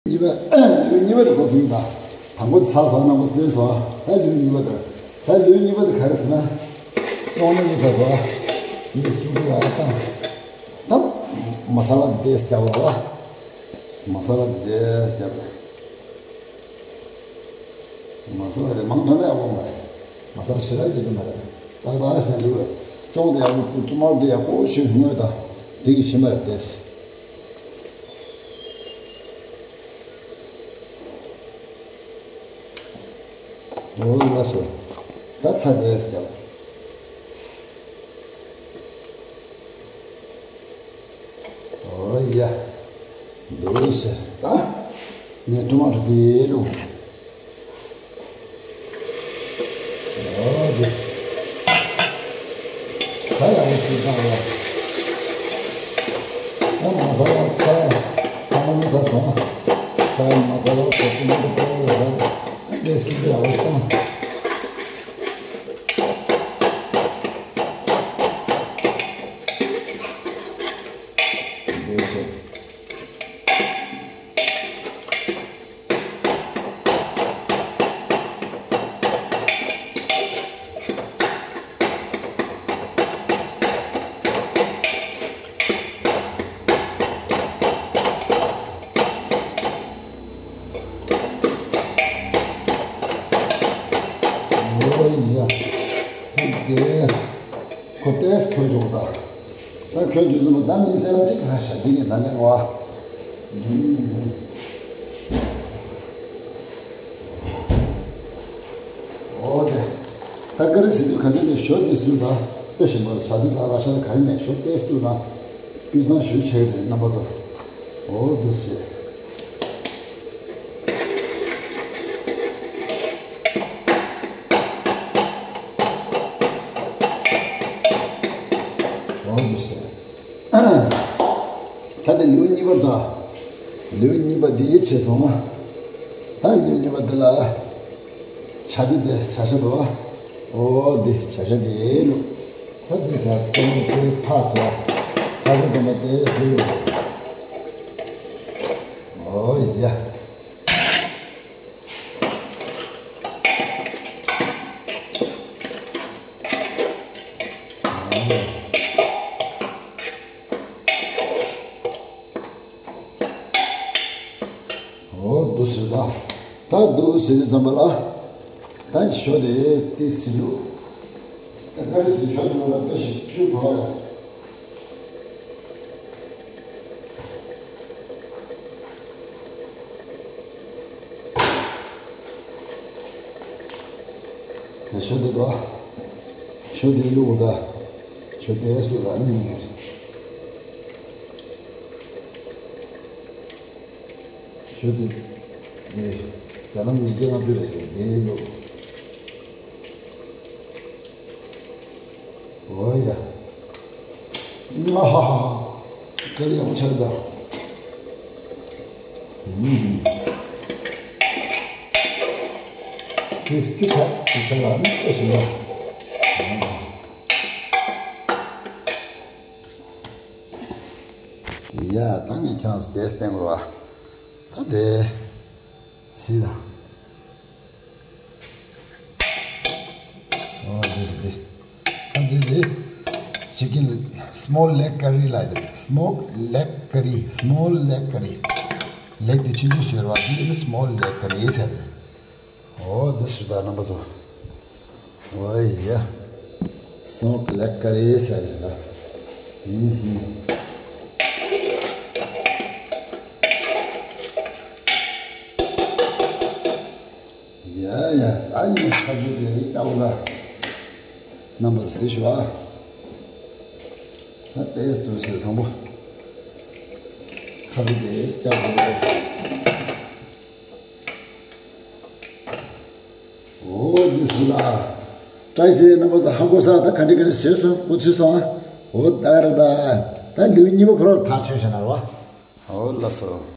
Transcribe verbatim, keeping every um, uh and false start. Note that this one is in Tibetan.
གཉིས་པ། ལེའུ་གཉིས་པ་དེ་འགོ་ཚུགས་ཡིན་ད། དང་པོ་དེ་ཚར་སོང་། རྣམ་པ་ཚོས་ཐོས་སོང་། ད་ལེའུ་གཉིས་པ་དེ། ད་ལེའུ་གཉིས་པ་དེ་ག་རེ་ཟེར་ན། ཀྲོང་ནས་མི་ཚར་སོང་། ཡིན་སུ་གུ་ལ་ད། ད་མ་ས་ལ་དེ་རྒྱབ་ལ། མ་ས་ལ་དེ་རྒྱབ། མ་ས་ལ་དེ་མང་དྲགས་ན་ཡག་པོ་མ་རེད། མ་ས་ལ་ཞེ་དྲག་བྱེད་ཀྱི་མ་རེད། ཏག་ཏག་བྱས་འདུག་རེད། བཙོང་དེ་ཡག་པོ། བཙོང་མ་དེ་ཡག་པོ་ཞིག་ཉོས་ད། དེ་གི་ཕྱི་མ་རེད་དེ། འོ་ལགས་སོ། ད་ཚར་དེ་རྒྱབ། འོ་ཡ། འདུག་སེ་ད། ངས་ཊོ་མ་ཊོ་དེ་བླུགས། འོ་དེ། ད་ཡག་པོ་ཞིག་བཏང་བ། ད་མ་ས་ལ་ཚ། ཚ་མ་མི་ཚ་སོང་། ཚ་མ་ས་ལ་ཚ་ཏོ་མ་ཏོ་པོ་ཡོད་ས། ཏེས་ཀི་ཡག་པོ་བཏང་། འདུག་སེ། འོ་ཡ། ཁོ་ཏེས། ཁོ་ཏེས་ཁོ་བྱུང་ད། ད་ཁྱོད་ཀྱི་ནུ་མ་ད་ནི་ཅ་ལག་ཅིག་ཁ་ཤ་འདི་གི་ན་ནས་བ། འོ་དེ། ད་ཀ་རི་ཟེར་དུས་ག་དུས་ནས་ཞོ་དེ་ཟེར་དུས་ད། དཔེ་ཞིམ་པོ་ཆ་དུས་ད་ར་ཤ་ག་རི་ནས་ཞོ་ཏེས་དུས་ན། སྤུས་གཙང་ཞུ་ཆེ་རེད་རྣམ་པ་ཚོ། འོ་འདུག་སེ། འོ་འདུག་སེ། ད་དེ་ལེའུ་གཉིས་པ་ད། ལེའུ་གཉིས་པ་འདི་བྱས་སོང་ང་། ད་ལེའུ་གཉིས་པ་འདི་ལ། ཆ་དེ་དེ་ཆ་ཤ་འགྲོ་བ། འོ་འདི་ཆ་ཤ་དེ་ལུ། ད་འདི་ས་ཏོང་དེ་ཐག་སོ། ད་དེ་ཟ་མ་དེ་ལུ། འོ་ཡ། འོ་འདུག་སེ་ད། ད་འདུག་སེ་དེ་ཙམ་པ་ལ། ད་ཞོ་དེ་དེ་ཟིན་འདུག་ད་ཀ་རི་ཟིན་ཞོ་དེ་ལ་དཔེ་ཞིག་བཅུག་གོ་ཡ། ཞོ་དེ་དོ། ཞོ་དེ་བླུགས་ད། ཞོ་དེ་སུ་ལ་ནི་ཡིན་ཡོད། ཞོ་དེ། དེ། ད་ལམ་ཉིས་བརྒྱ་ལྔ་བཅུ་རེད་ཟེར་དེ་བླུགས། འོ་ཡ། ང་ཧ་ཧ་ཧ། དཀར་ཡག་པོ་ཆགས་ད། ཨུམ། ཏེས་ཀི་ཁ་ཅིག་ཆགས་ལ་ནི་ཨེ་ཤི་ལ། ཡ་ད་ངས་ཁྱེད་རང་ཚོ་དེ་བསྟན་དགོས་ར། ད་དེ། སི་ད། ཨོ་དེ་རེད་དེ། ཨ་དེ་རེད། Chicken small leg curry ལ་དེ་རེད། Smoked leg curry, small leg curry. ལེག་དེ་ཆུང་ཆུང་བཟོས་ར་བ་དེ་ནི་small leg curry ཟེར་རེད། ཨོ་དེ་སུ་ད་རྣམ་པ་ཚོ། ཨོ་ཡ། Smoked leg curry ཟེར་རེད་ད། ཨུམ་ཧུམ། ཡ་ཡ། ད་ཡིན་ཁ་ཆུ་དེ་ཡིན་ལྟ་བུ་ལ། རྣམ་པ་གཟིགས་ཤོག་ཨ། ད་ཏེས་དུ་ཟེར་དང་པོ། ཁ་ཆུ་དེ་ལྕགས་དེ་ལ་ཟེར། འོ་འདི་ཟེར་ལ། བཀྲ་ཤིས་བདེ་ལེགས་རྣམ་པ་ཚོ། ཧ་གོ་ས་ད་ག་འདྲ་ག་འདྲ་བཟོས་སོང་། གོ་ཚུལ་སོང་ཨ། འོ་ད་ར་ད། ད་ལེའུ་གཉིས་པ་ཁོ་རང་ཐག་ཆོད་ཤ་ན་ར་བ། འོ་ལགས་སོ།